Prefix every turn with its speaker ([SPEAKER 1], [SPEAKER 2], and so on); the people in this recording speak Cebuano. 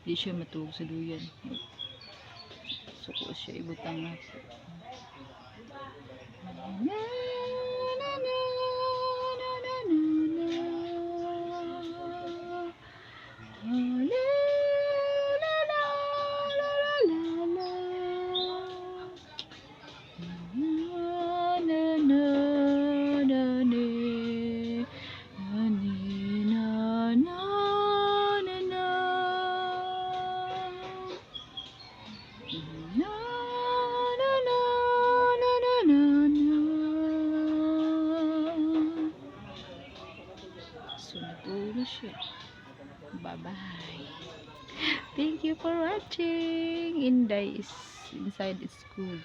[SPEAKER 1] Di siya matuog sa duyan. Suko siya ibutang nato. Na, na, na, na, na, na, na. La, la, la, la, la, la, la. Na, na, na, na, ni. Na, ni, na, na, na, na. Na, na, na, na, na, na, na. So, natulog na siya. Bye-bye. Thank you for watching. Inday is inside school.